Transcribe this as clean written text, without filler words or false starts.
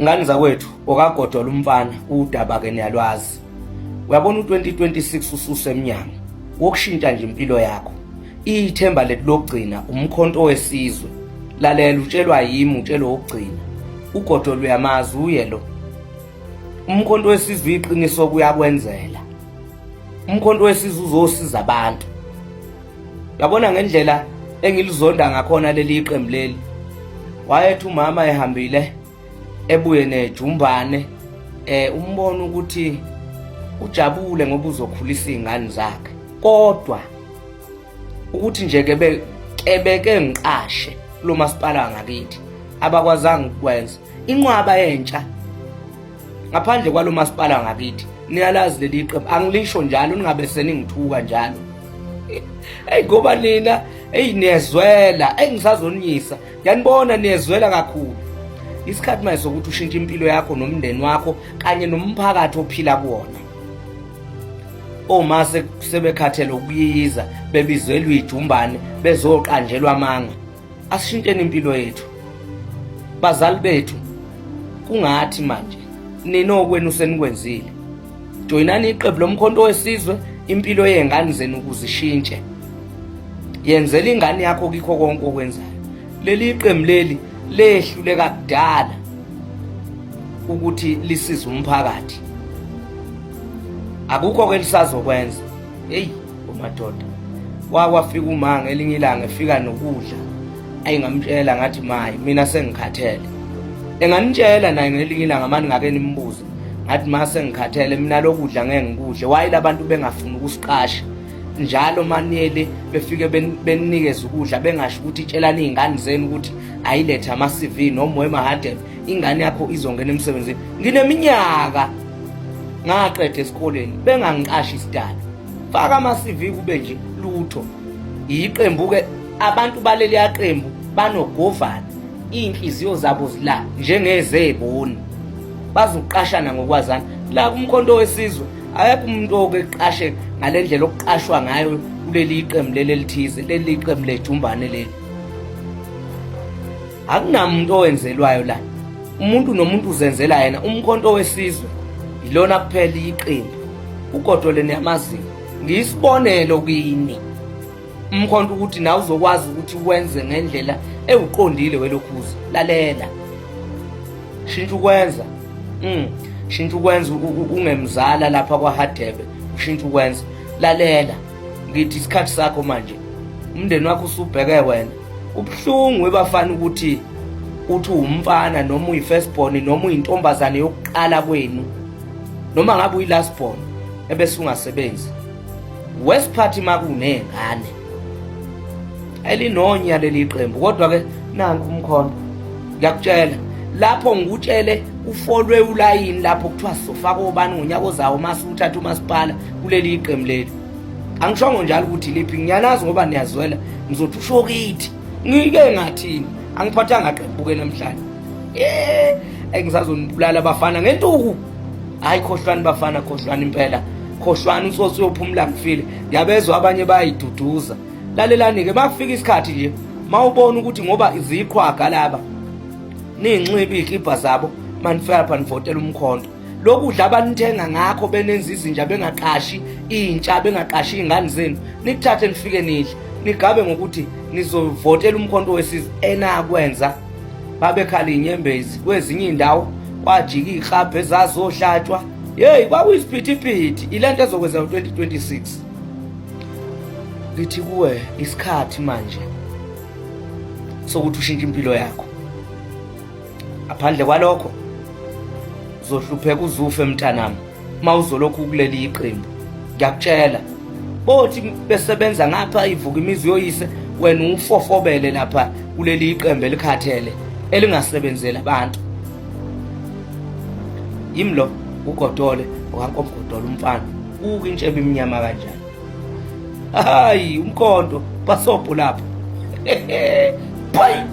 Ngani zakwethu okagodola umfana udaba ke niyalwazi. Uyabona u2026 ususemnyango wokushintsha nje impilo yakho. Ithemba lethu lokugcina umkhonto wesizwe. Lalela utshelwa yimi utshelwa ukugcina. Ugodola uyamazi uye lo. Umkhonto wesizwe iqiniso kuyakwenzela. Umkhonto wesizwe uzosiza abantu. Yabona ngendlela engilizonda ngakhona leli qembu leli. Wayethi umama ehambile ebuye nejumbane umbona ukuthi ujabule ngoba uzokhulisa izingane zakhe. Kodwa ukuthi nje ke beke ngiqashe lo masipala ngakithi abakwazanga ukwenza inqwaba yentsha ngaphandle kwalo masipala ngakithi. Niyalazi leli qembu, angilisho njalo ningabe seningithuka njalo. Hey ngoba nina hey niyezwela, engisazoninyisa ngiyanibona niyezwela kakhulu. Isikhathi manje sokuthi ushintshe impilo yakho nomndeni wakho kanye nomphakathi ophila kuwona. Oma sebekhathele ukuyiza bebizelwa ijumbane bezoqanjelwa amanga. Asishintsheni impilo yethu bazali bethu. Kungathi manje nina okwenu senikwenzile. Joyinani iqembu lomkhonto wesizwe, impilo yey'ngane zenu ukuze ishintshe. Yenzela ingane yakho kikho konke okwenzayo. Leli qembu leli lehluleka kudala ukuthi lisize umphakathi. Akukho ke lisazokwenza. Hey umadoda wakwafika uma ngelinye ilanga efika nokudla, ayingamtshela ngathi mayi mina sengikhathele. Enganitshela naye ngelinye ilanga mani ngake nimbuze ngathi ma sengikhathele mina lokudla ngeke ngikudle. Why labantu bengafuni ukusiqasha njalo maniyele befike beninikeze ukudla bengasho ukuthi tshelani iy'ngane zenu ukuthi ayilethe ama-CV noma wemahadebe ingane yakho izongena emsebenzini. Ngineminyaka ngaqeda esikoleni bengangiqashi isidalo. Faka ama-CV kube nje lutho. Yiqembu-ke abantu baleliya qembu banogovana, iy'nhliziyo zabo zila njengezeboni, bazoqashana ngokwazana. La kumkhonto wesizwe akekho umuntu oke qashe ngale ndlela okuqashwa ngayo kuleli qembu leli elithize, leli qembu lejumbane leli. Akunamuntu owenzelwayo la, umuntu nomuntu uzenzela yena. Umkhonto wesizwe yilona kuphela iqembu. Ugodole niyamaziyo, ngiyisibonelo kini umkhonto ukuthi nawe uzokwazi ukuthi wenze ngendlela ewuqondile welokhuza. Lalela, shintsha ukwenza, shintsha ukwenza ungemzala lapha kwaHadebe, ushintsha ukwenza. Lalela, ngithi isikhathi sakho manje, umndeni wakho usubheke wena. Ubuhlungu webafana ukuthi uthi uwumfana noma uyi-first born noma uyintombazane yokuqala kwenu noma ngabe uyi-last born ebese ungasebenzi. Worst part makuney'ngane elinonya leli qembu. Kodwa-ke nanku umkhono, ngiyakutshela lapho ngikutshele ufolwe ulayini lapho kuthiwa sizofaka obani ngonyaka ozawo mase uthatha umasipala kuleli qembu leli. Angishongo njalo ukuthi liphi, ngiyanazi ngoba niyazwela. Ngizothi usho kithi ngike ngathini, angiphathanga qembu-ke namhlanje. Engisazonibulala abafana ngentuku. Hayi khohlwani bafana, khohlwani impela, khohlwani. Utsotsi uyophumula ngifile. Ngiyabezwa abanye bayayiduduza. Lalelani-ke, makufika isikhathi nje mawubona ukuthi ngoba iziqhwaga laba niyinxiba iy'klibha zabo manifika lapha nivotela umkhonto. Lokudla abanithenga ngakho benenza izinja, bengaqashi intsha, bengaqashi iy'ngane zenu, nikuthathe nifike nidle nigabe ngokuthi nizovotela umkhonto wesizwe. Enakwenza babekhala iy'nyembezi kwezinye iy'ndawo, kwajika iy'klabhu ezazohlatshwa. Yeyi, kwakuyisiphithiphithi. Ile nto ezokwenza ngo-2026. Ngithi kuwe isikhathi manje sokuthi ushintshe impilo yakho. Ngaphandle kwalokho uzohlupheka uzufe mntanami uma uzolokhu kuleli iqembu. Ngiyakutshela, bothi besebenza ngapha ivuka imizi yoyise, wena ufofobele lapha kuleli iqembu elikhathele elingasebenzeli abantu. Yimi lo ugodole okankomgodole umfana uke intshebe imnyama kanjani. Hayi umkhonto basobho lapho. Bye.